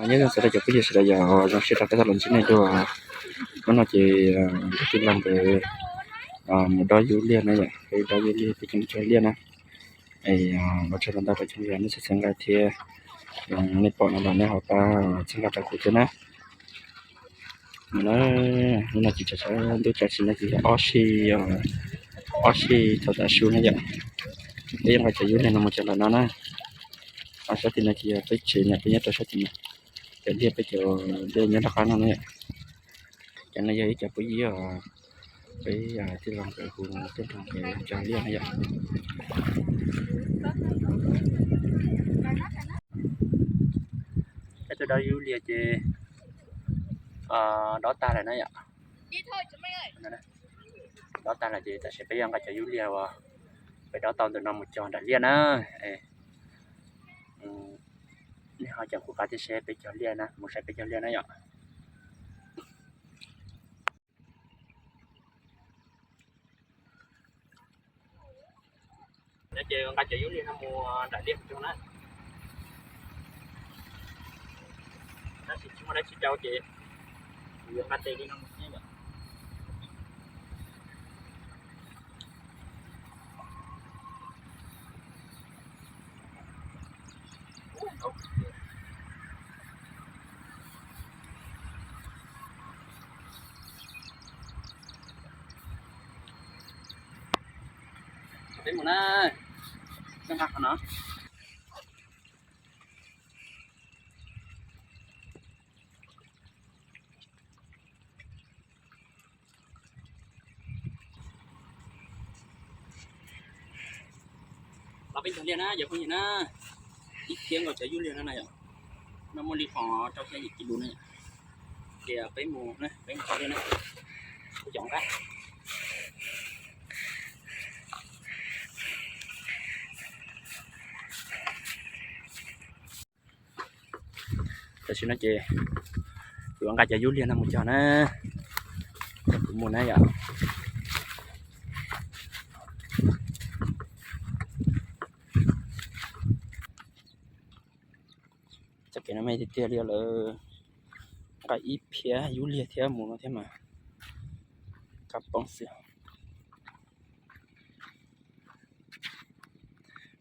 Nyob zoo txog rau cov phooj ywg sawv daws yom, zoo siab rov qab tau los ntsib nej dua. Hnub no ces tij laug nkawd mus dob yub liaj na yom, peb dob yub liaj peb coj mus cog liaj na. Es ua tsaug ntau rau cov nej txhua txhua nqaij thiab, nej pom no los nej ho pab txhawb nqa rau kuv thiab na. Hnub no ces sab ntuj tsaus tsis no ces yog ob sij, ob sij thaum tav su na yom. Peb yuav nqa cov yub liaj no mus cog ntawm no na. Ob sab tim no ces yog peb tsev na, peb nyob rau sab tim no. Cov liaj peb cov liaj nyob rov qab no na yom. Cov no yog ib cov phooj ywg peb tij laug nkawd hu tuaj nrog nkawd cog liaj na yom. Peb tuaj dob yub liaj ces dob tag lawm na yom. Dob tag lawm ces tam sim peb yuav nqa cov yub liaj uas peb dob tau ntawm no mus cog nram liaj na. Nej ho caum kuv qab thiab seb peb cog liaj na, mus saib peb cog liaj na yom. No ces nqa cov yub liaj no mus nram liaj mus cog na. Tab sis tsis muaj dab tsi rau ces kuv yuav nqa tes li no mus thiab yom. Peb mus na, peb nqa qhov no. Los peb cog liaj na cov phooj ywg na, ib phiab nkaus cov yub liaj no na yom. No muaj li qhov rau xya yim kis lus na yom. Ces peb mus, peb mus cog liaj na, peb cov nqaij. Tam sim no ces kuv yuav nqa cov yub liaj no mus cog na, kuv mus na yom. Txoj kev no me tiag tiag li lawm, nqa ib phiab yub liaj thiab mus no thiab mas kab poob xwb.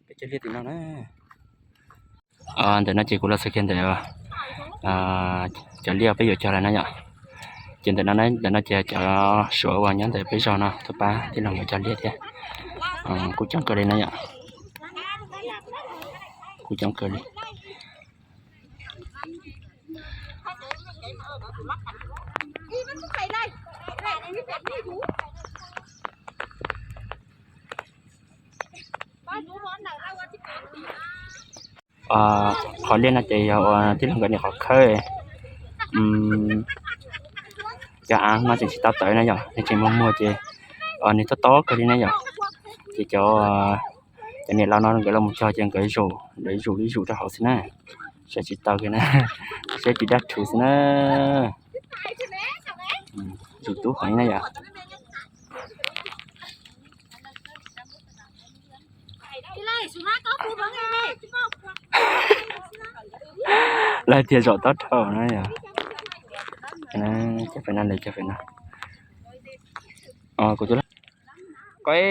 Peb cog liaj tim no na. Ntawm no ces kuv los txog kiag ntawm cov liaj peb yuav cog lawm na yom. Ces ntawm no, ntawm no ces cov suav uas nyob ntawm peb zos no tuaj pab tij laug nkawd cog liaj thiab. Kuj coob kawg li na yom, kuj coob kawg li. Qhov liaj no ces yog uas tij laug nkawd niam qhov khawb. Cov av no tseem tsis tau tawv na yom, nws tseem muag muag ces nws tob tob kawg li na yom. Ces cov, cov niam laus no nkawd los mus cog ces nkawd zaum, nkawd zaum li zaum rau hauv xwb na. Saib tsis tau kiag na, saib tsis dab rhuv xwb na. Zaum tub qhov na yom. Lawv tias zaum tob dhau na yom. Cov pem no, lawv cov pem no. Kuv tus, koj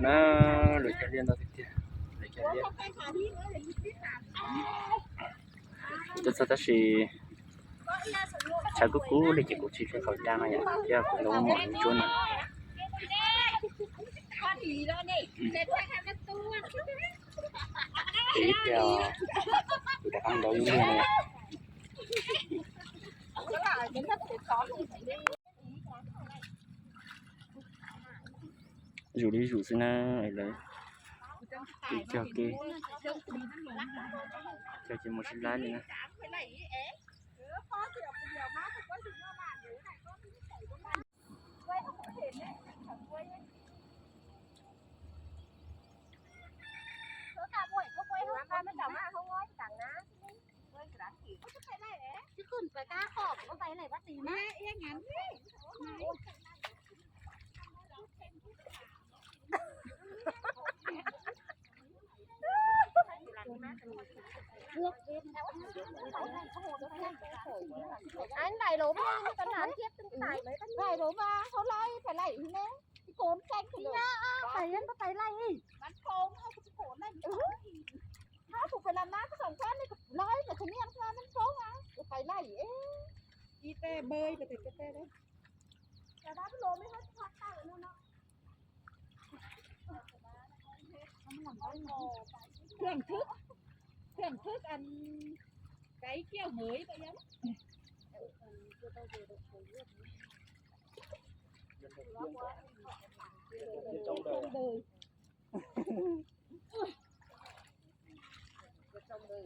na, lawv cog liaj ntau tiag tiag, lawv cog liaj. Tuaj txog tab sis tshav kub kub li ces kuv tsis hliv khẩu trang no yom, thiab kuv ntaus mom tsuab no. Ib pliag kuv rov qab ntaus ib pliag no. Zus li zus xwb na, lawv cog kev, cog ces mus sib laib li na. Phải cá khô, có phải này bác sĩ mà. Anh đẩy đổ mà, con làm tiếp từng đẩy. Đẩy đổ mà, không lấy, phải đẩy thế này. Cái cồn canh thì nhá, phải yên, có phải đẩy đi. Bắn cồn thôi, cái cồn này. Há, kuv pais lam nab, koj xam khab nej, kuv loj mas kuv niam koj mab koob a, kuv pais laj es. Ib teg npawg, ib teg teg teg. Thưởng thức, thưởng thức ăn cái kiểu mới vậy á. Trong đời.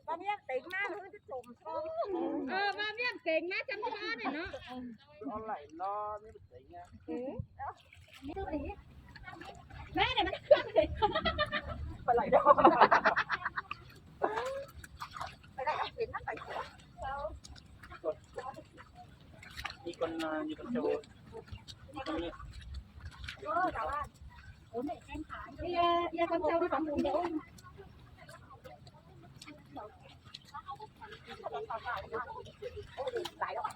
Ba miếng tính má nó cứ trộm con. Ờ, ba miếng tính má chấm má này nó. Nó lại lo miếng tính nha. Má này nó. Phải lại đâu. Phải lại tính nó phải. Như con, ờ, như con trâu. Như con trâu nó sống cùng nhau.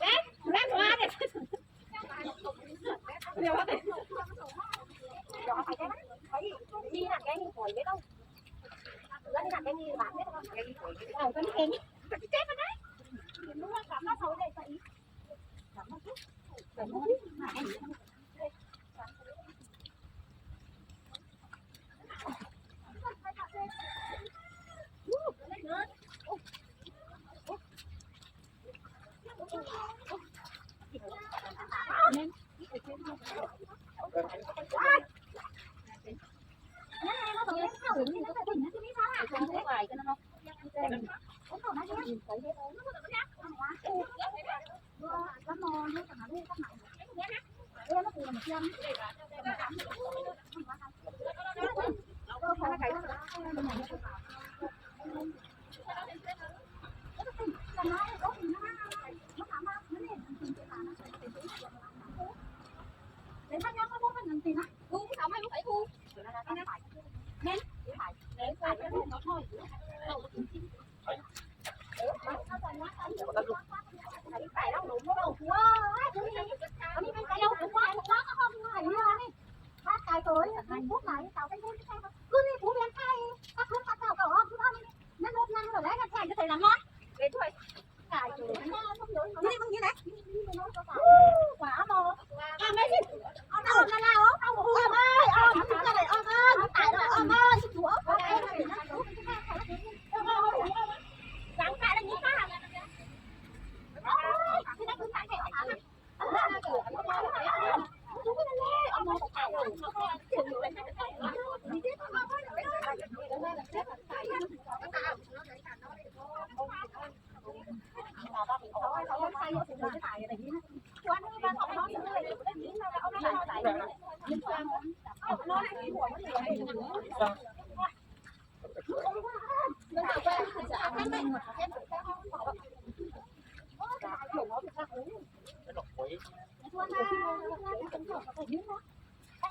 Đấy, lát qua đi. Đi làm cái gì khỏi biết đâu. Đi làm cái gì bạn biết không? Ờ, con hên. Chết rồi đấy. Nó cảm nó sầu đây.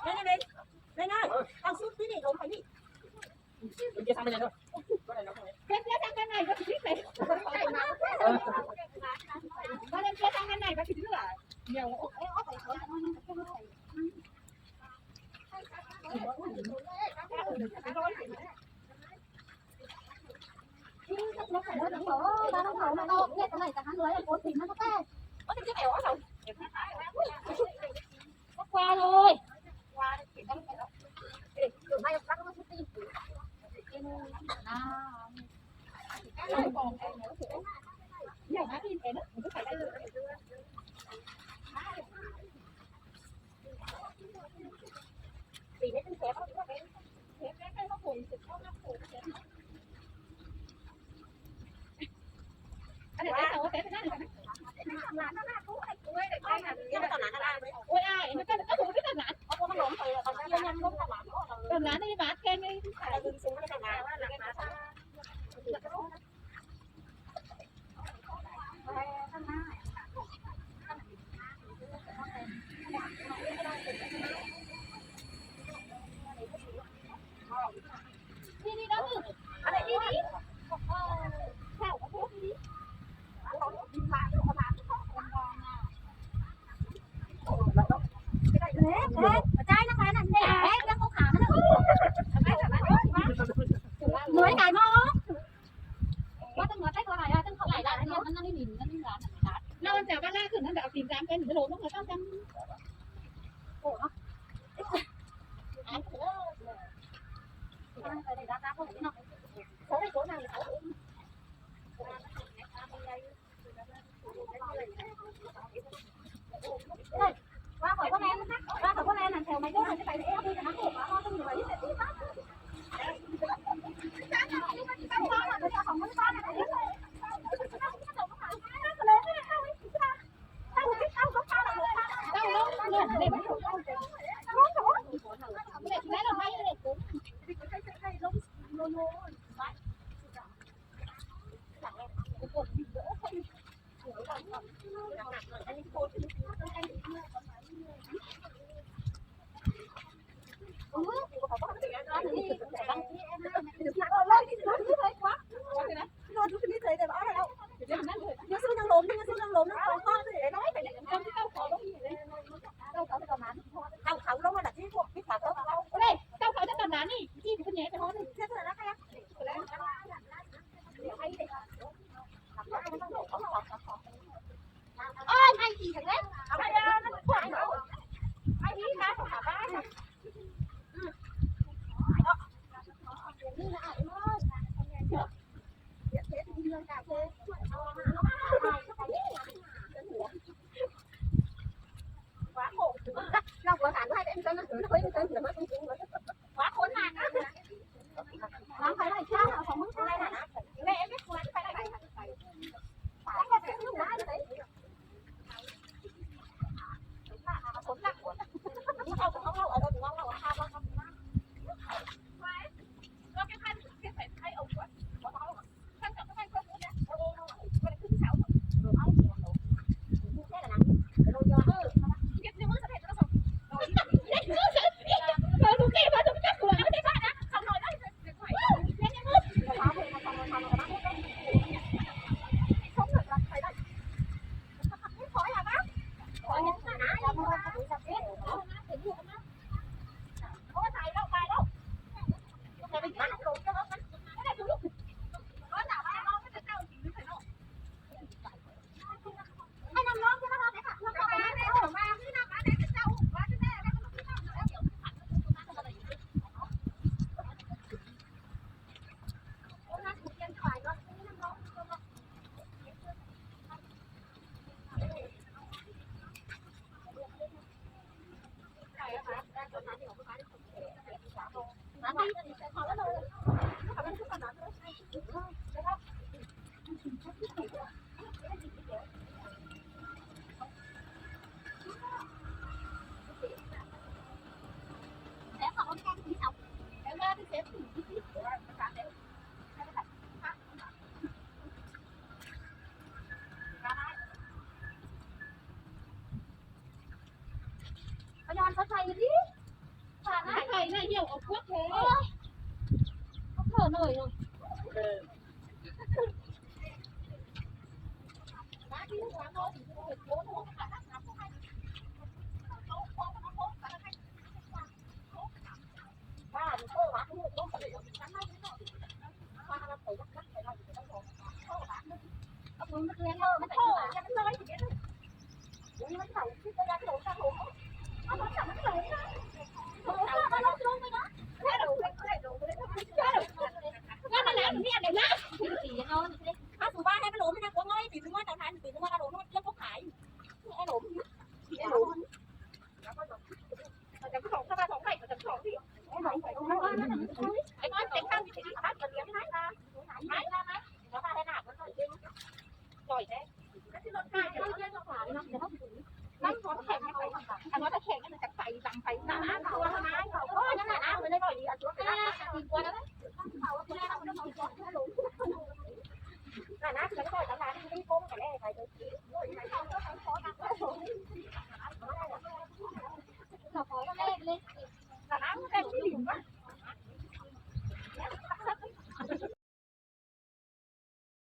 Lên, lên, lên. Tao sút tí này, đốn phải đi. Lên phía sang bên này, có tí này. Có lên phía sang bên này, có tí nữa. Nhiều. Qua rồi. tìm nó, nó làm sao ba la cứ nó đào tìm ra cái mình cái đồ nó là tao chăm. Ủa nó. Số này số nào thì số. Qua khỏi con em, qua khỏi con em làm theo mày, cho mày cái mày em đi cho nó khổ quá, con không được. Thầy này nhiều ở quốc thế. Ơ, thở nổi rồi.